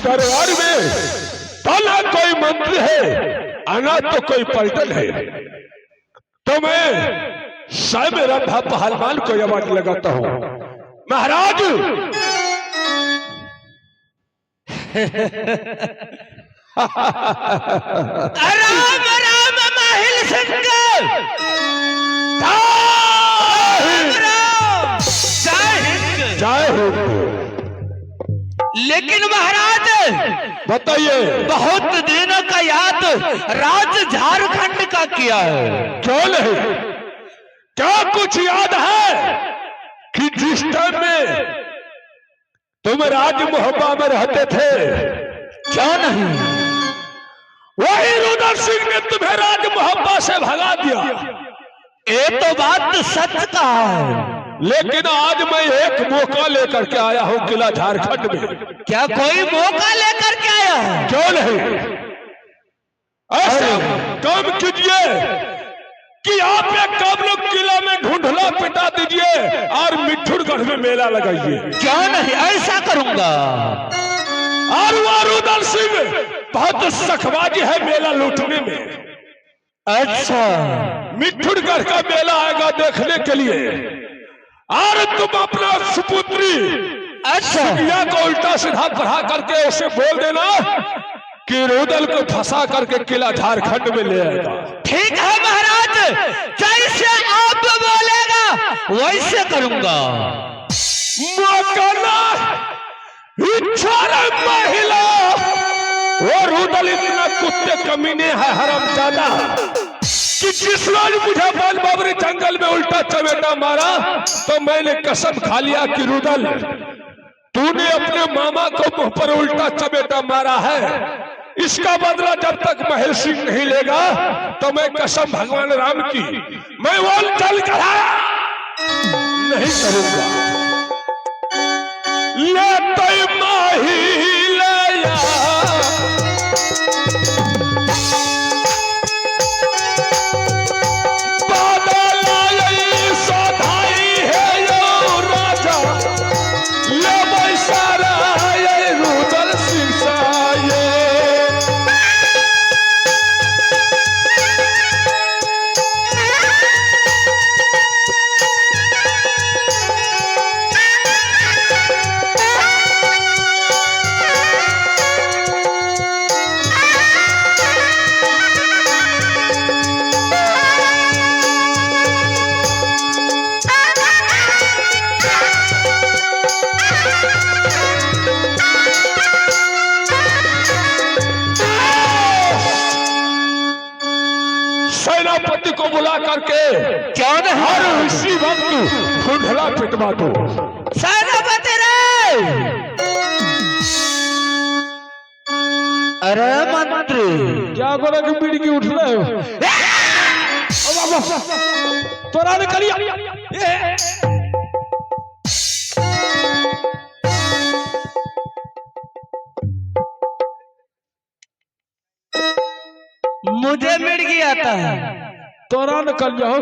दरबार में तो ना कोई मंत्री है आना तो कोई पलटन है। तो मैं स्वयं रंधा पहलवान को आवाज लगाता हूं। महाराज, राम राम माहिल सिंह, राम राम, जय हिंद। जय हो। लेकिन महाराज बताइए, बहुत दिनों का याद राज झारखंड का किया है। क्यों नहीं? क्या कुछ याद है कि जिस टाइम में तुम राज मोहब्बा में रहते थे, क्यों नहीं, वही रुदल सिंह ने तुम्हें राज मोहब्बा से भगा दिया। ये तो बात सच कहा है। लेकिन आज मैं एक मौका लेकर के आया हूं किला झारखंड में। क्या कोई मौका लेकर के आया है? क्यों नहीं, ऐसा काम कीजिए कि आप एक काम लोग किला में ढूंढला पिटा दीजिए और मिठुरगढ़ में मेला लगाइए। क्यों नहीं, ऐसा करूंगा। और वो रुदल सिंह बहुत सखबाजी है मेला लूटने में। अच्छा, मिठुरगढ़ का मेला आएगा देखने के लिए और तुम अपना सुपुत्री अच्छा या को उल्टा सीधा पढ़ा करके उसे बोल देना कि रुदल को फंसा करके किला झारखंड में ले आएगा। ठीक है महाराज, जैसे आप बोलेगा वैसे करूंगा। मौका महिला, वो रुदल इतना कुत्ते कमीने है हरामजादा कि जिस रोज मुझे बल बाबरी जंगल में उल्टा चमेटा मारा तो मैंने कसम खा लिया कि रुदल तूने अपने मामा को मुंह पर उल्टा चमेटा मारा है, इसका बदला जब तक महेश सिंह नहीं लेगा तो मैं कसम भगवान राम की मैं वो जल चढ़ाया नहीं करूंगा। ले तो माही ले या। बादल आई सधाई है यो राजा, ले बैसारा ये रुदल सिंह साये। सेनापति को बुला करके क्यों नहीं, हर इसी वक्त ढूंढला पिटवा दो। सेनापति रे, अरे मंत्री, क्या करो कि मिर्गी उठले हो? तोरा ने करिया। मुझे मिर्गी आता है। तोरा ने कर जाओ।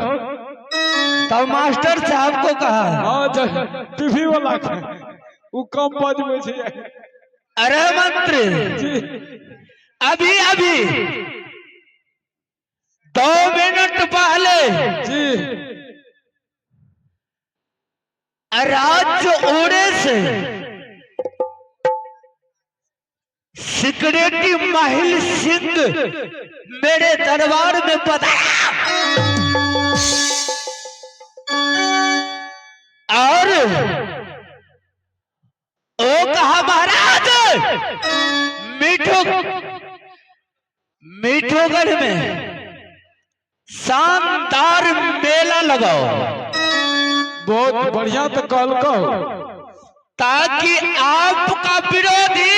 तब मास्टर साहब को कहा। हाँ, टीवी वाला के उ कम बजबै छै। अरे मंत्री जी। अभी अभी 2 मिनट पहले जी राज्य उड़े से सिक्योरिटी महिल सिंह मेरे दरबार में पधारा और ओ कहा महाराज मीठो मीठोगढ़ में शानदार मेला लगाओ। बहुत बढ़िया तो कहल कहो, ताकि आपका विरोधी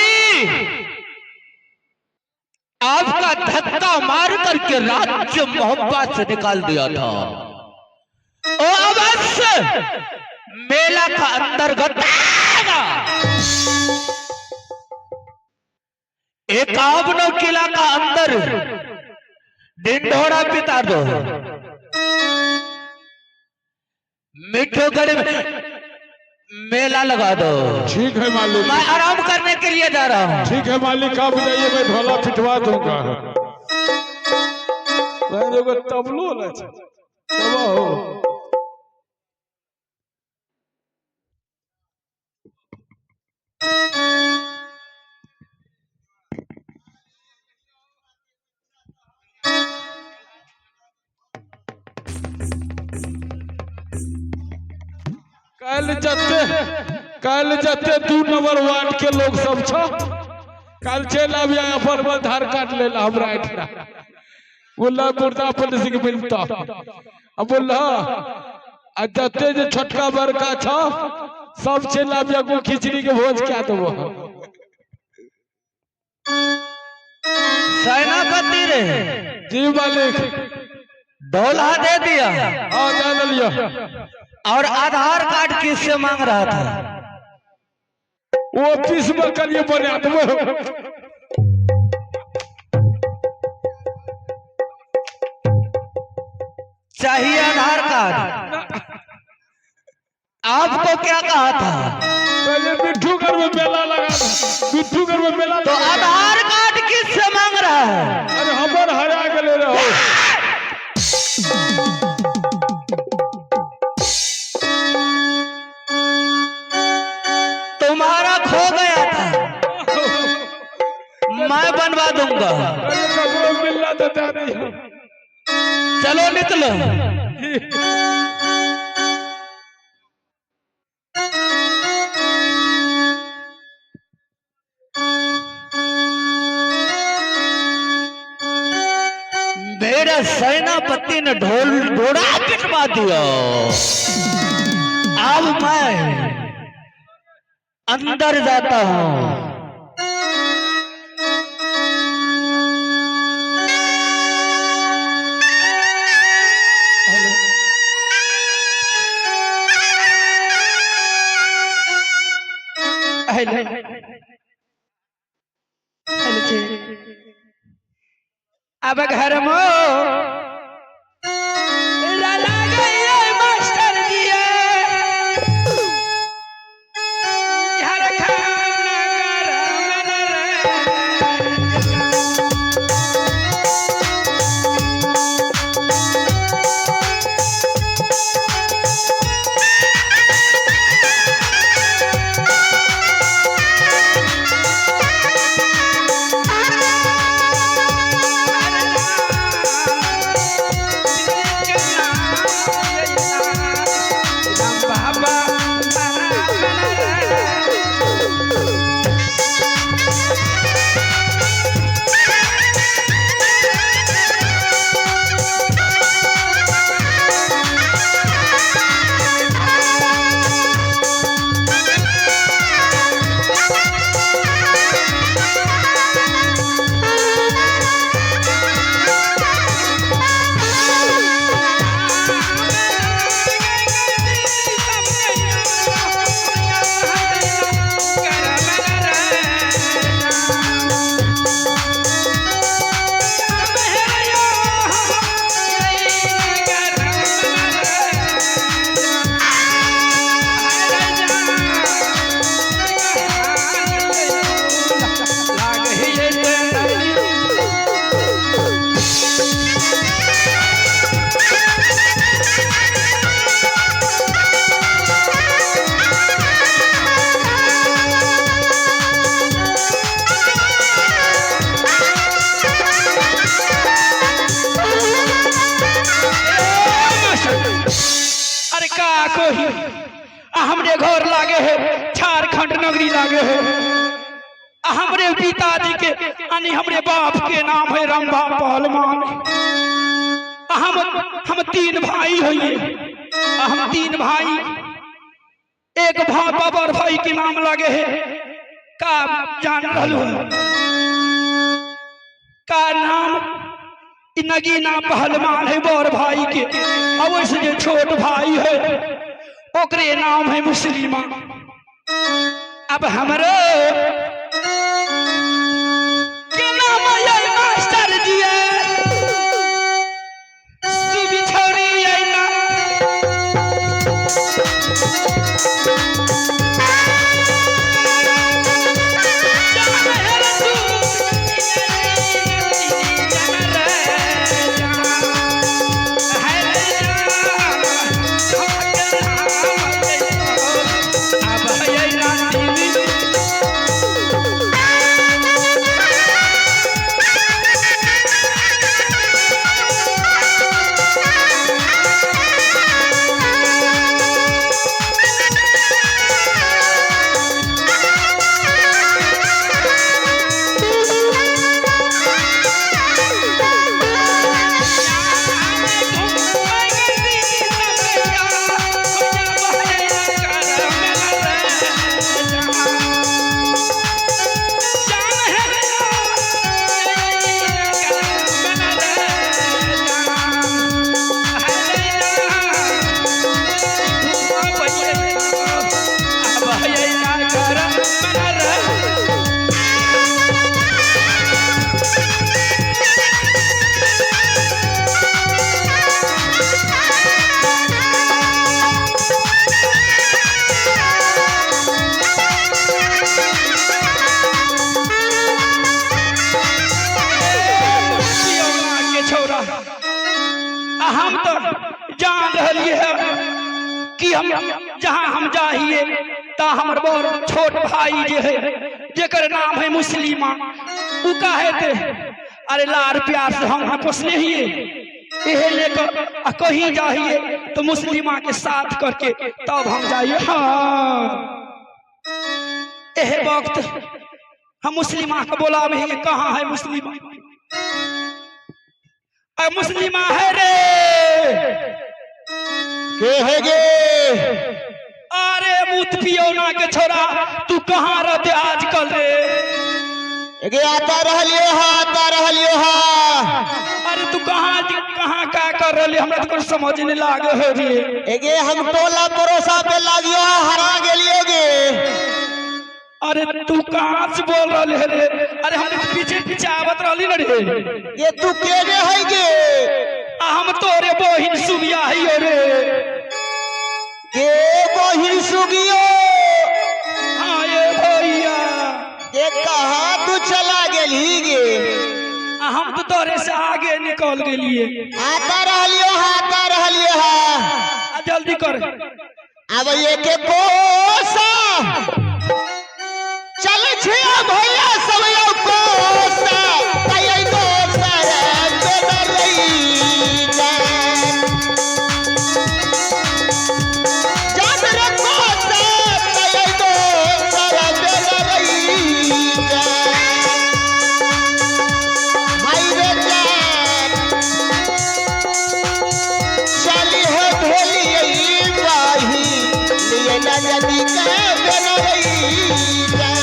आपका धक्का मार करके राज्य मोहब्बत से निकाल दिया था। ओ अवश्य मेला का अंतर्गत आएगा। 51 किला का अंदर ढिंढोरा पिता दो। मिठोगढ़ में मेला लगा दो। ठीक है मालिक। मैं आराम करने के लिए जा रहा हूँ। ठीक है मालिक, आप जाइए, मैं ढोला पिटवा दूंगा। एगो तबलो लै छै। तबा हो। काल्हि जते काल्हि जते 2 नंबर वार्ड के लोग सब छो, काल्हि चलि आबियै अपन आधार कार्ड ले ला हमरा एहिठिना। बोलला मुर्दा पुलिस के मिलता। आ बोलला आ जते जे छोटका बड़का छो सब चलि आबियै, को खिचड़ी के भोज क्या देबो। सेनापति रे। जी मालिक। ढोला दे दिया। हाँ दे दिलियो। और आधार कार्ड किससे मांग रहा था? ऑफिस में करिए बना देबो। चाहिए आधार कार्ड? आपको क्या कहा था? पहले मिट्ठू घर में मेला लगा, मिट्ठू घर में मेला तो लगा। आधार कार्ड किससे मांग रहा है? अरे हमर हरा गेले रहो। तुम्हारा खो गया था, मैं बनवा दूंगा। अरे ककरो मिलना तो दे नहीं। चलो निकलो। मेरा सेनापति ने ढोल ढोड़ा पिटवा दिया। अब मैं अंदर जाता हूं। हेलो हेलो जी, अब घर मो लाला गई मास्टर जी, झारखंड नगर में रे। अरे का कोही आ हमरे घर लागे है झारखंड नगरी लागे है। आ हमरे पिताजी के यानी हमरे बाप के नाम है रंभा पहलवान। आ हम 3 भाई होइए। आ हम 3 भाई, एक भाई बाबर भाई के नाम लागे है, का जान रहलू है का नाम नगीना पहलवान है बड़ भाई के। अवश्य जो छोट भाई है ओकरे नाम है मुस्लिमा। अब हमरो के नाम है मास्टर जी सुबी छोरी है ना। तो जान रहिए है कि हम जहाँ हम जाहिए ता हमर बड़ छोट भाई जे है जेकर नाम है मुस्लिमा उ काहे ते अरे लार प्यार से हम पोसने हिए, एहे लेकर आ कहीं जाइए तो मुस्लिमा के साथ करके तब हम जाइए। हाँ एहे वक्त हम मुस्लिमा के बोला में कहाँ है मुस्लिमा? आ मुस्लिमा है रे। के है गे? अरे मूत पियोना के छोरा, तू कहाँ रहते आजकल रे? एगे आता रहलियो हा, आता रहलियो हा। अरे तू कहाँ कहाँ का कर रहली? हमरा तो कुछ समझ नहीं लागे है रे। एगे हम टोला परोसा पे लागियो हा, हरा गेलियो गे। अरे तू कहाँ से बोल रहली है रे? अरे हम तो पीछे पीछे आवत रहली न रे। ये तू के रे है गे? आ हम तोरे बहिन सुबिया हियो रे। के बहिन सुगियो? हाँ ये भैया। के कहाँ तू चला गेली गे? आ हम तो तोरे से आगे निकल गेलिए। आता रहलियो हा, आता रहलियो हा। आ जल्दी कर। अब ये के कोसा चल छिया भैया सब यो कोसा तय दोसर बेदरई जान जान रे कोसा तय दोसर बेदरई जान भाई रे जान चली हो भेलियै बाही लिए न जदी के बेनरई जान।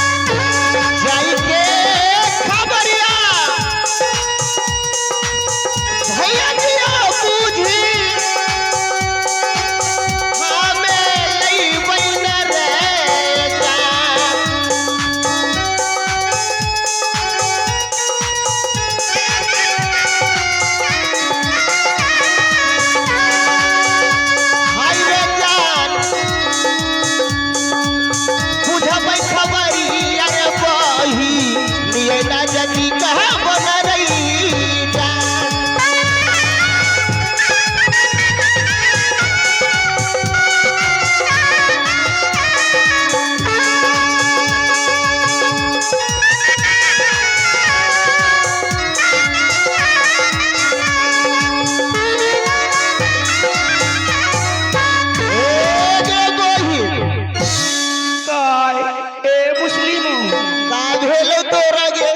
जाई के खबरिया भैया जिया बूझी हमें लई बन रे जान। हाय रे जान बुझबै खबरिया रे बही लिए ना जदी कहा बन रही जान। ए गे बही काय ए मुस्लिम का भेलो तोरा गे?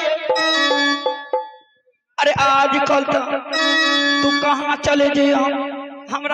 अरे आजकल तो तू कहाँ चले जे? हम हमरा